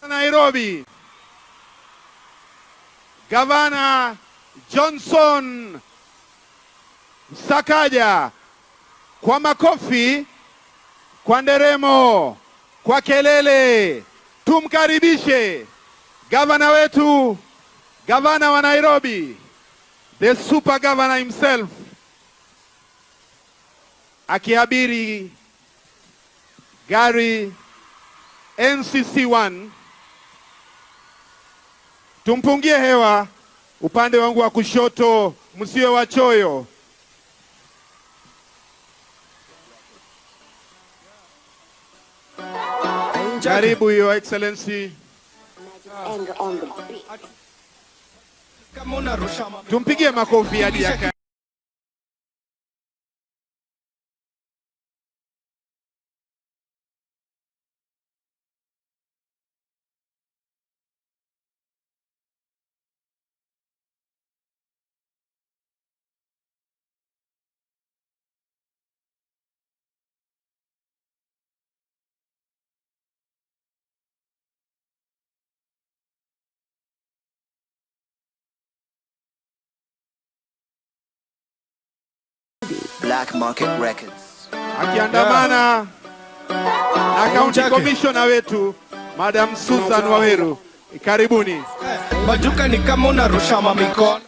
Nairobi, Gavana Johnson Sakaja, kwa makofi, kwa nderemo, kwa kelele, tumkaribishe gavana wetu, gavana wa Nairobi, the super governor himself, akiabiri gari NCC 1. Tumpungie hewa upande wangu wa kushoto, msiwe wachoyo. Karibu, Your Excellency. Anger on the beat. Tumpigie makofi hadi yaka. Black Market Records. Akiandamana na County Commissioner wetu, Madam Susan Waweru. Karibuni. Majuka ni kama unarusha mamikono.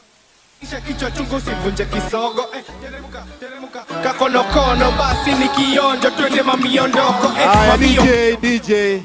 Kisha kichwa chungu usivunje kisogo. Eh, teremuka, teremuka, kakonokono basi ni kionjo, twende mamiondoko. Eh, Haya, mamio. DJ, DJ.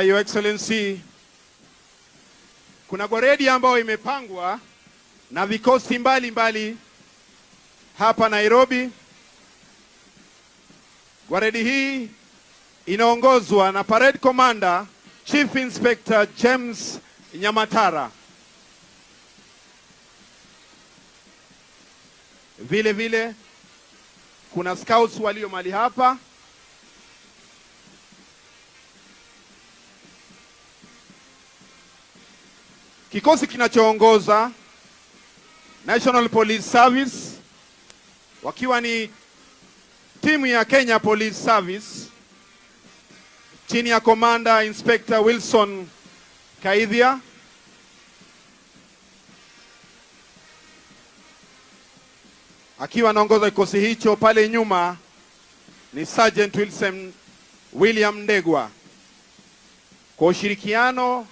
Your Excellency, kuna gwaredi ambayo imepangwa na vikosi mbalimbali mbali hapa Nairobi. Gwaredi hii inaongozwa na Parade Commander Chief Inspector James Nyamatara. Vile vile kuna scouts walio mahali hapa. Kikosi kinachoongoza National Police Service wakiwa ni timu ya Kenya Police Service chini ya Commander Inspector Wilson Kaithia. Akiwa anaongoza kikosi hicho, pale nyuma ni Sergeant Wilson William Ndegwa. Kwa ushirikiano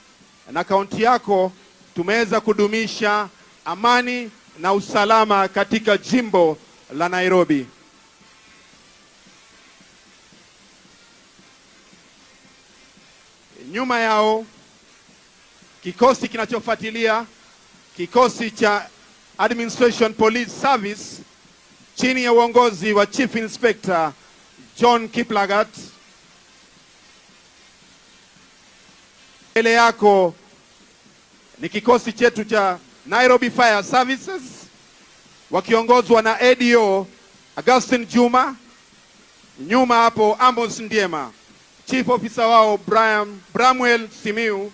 na kaunti yako tumeweza kudumisha amani na usalama katika jimbo la Nairobi. Nyuma yao kikosi kinachofuatilia, kikosi cha Administration Police Service chini ya uongozi wa Chief Inspector John Kiplagat. Mbele yako ni kikosi chetu cha Nairobi Fire Services wakiongozwa na ADO Augustine Juma, nyuma hapo Amos Ndiema, Chief Officer wao Brian Bramwell Simiu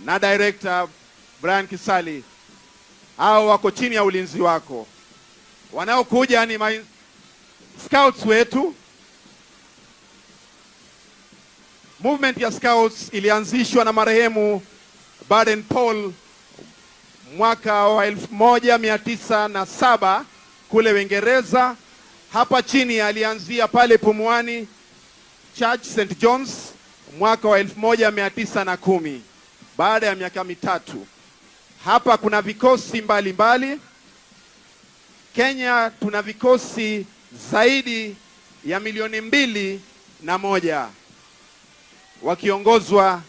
na Director Brian Kisali. Hao wako chini ya ulinzi wako. Wanaokuja ni scouts wetu. Movement ya scouts ilianzishwa na marehemu Baden Powell mwaka wa 1907 kule Uingereza. Hapa chini alianzia pale Pumwani Church St John's mwaka wa 1910 baada ya miaka 3. Hapa kuna vikosi mbalimbali mbali. Kenya tuna vikosi zaidi ya 2,000,001 wakiongozwa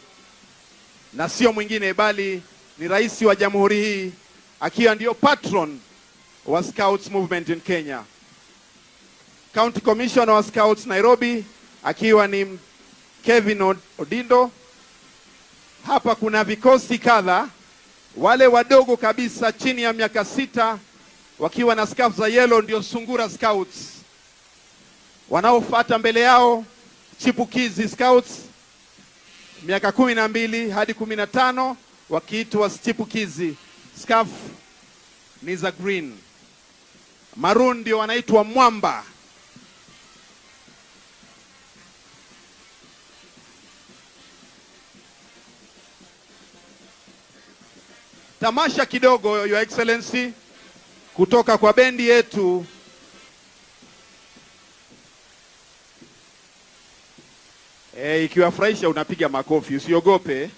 na sio mwingine bali ni rais wa jamhuri hii akiwa ndio patron wa Scouts Movement in Kenya. County Commissioner wa Scouts Nairobi akiwa ni Kevin Odindo. Hapa kuna vikosi kadha, wale wadogo kabisa chini ya miaka 6 wakiwa na scarf za yellow ndio Sungura Scouts. Wanaofuata mbele yao Chipukizi Scouts miaka 12 hadi 15 wakiitwa Chipukizi, scarf ni za green. Maroon ndio wanaitwa Mwamba. Tamasha kidogo, Your Excellency, kutoka kwa bendi yetu. Ikiwafurahisha unapiga makofi, usiogope.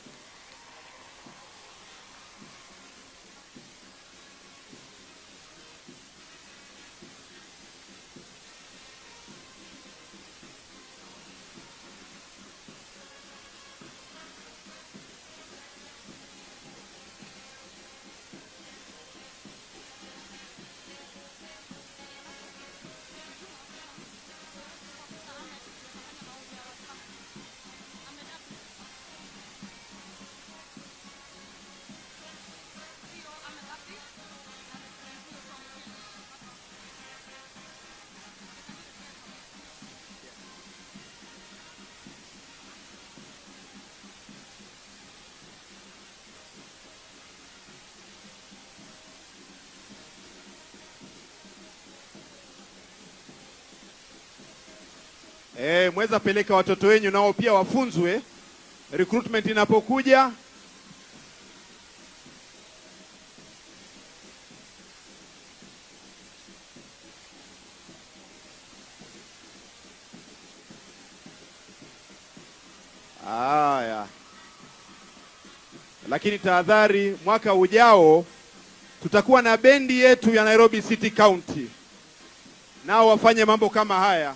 Mweza peleka watoto wenyu nao pia wafunzwe recruitment inapokuja. Haya. Lakini tahadhari, mwaka ujao tutakuwa na bendi yetu ya Nairobi City County, nao wafanye mambo kama haya.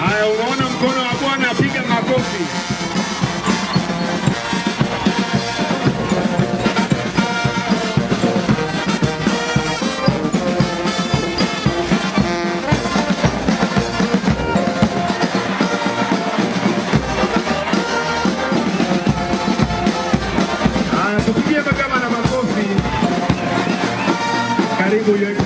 Haya, unaona mkono wa Bwana, piga makofi. Haya, tupigie magavana makofi. Karibu, Your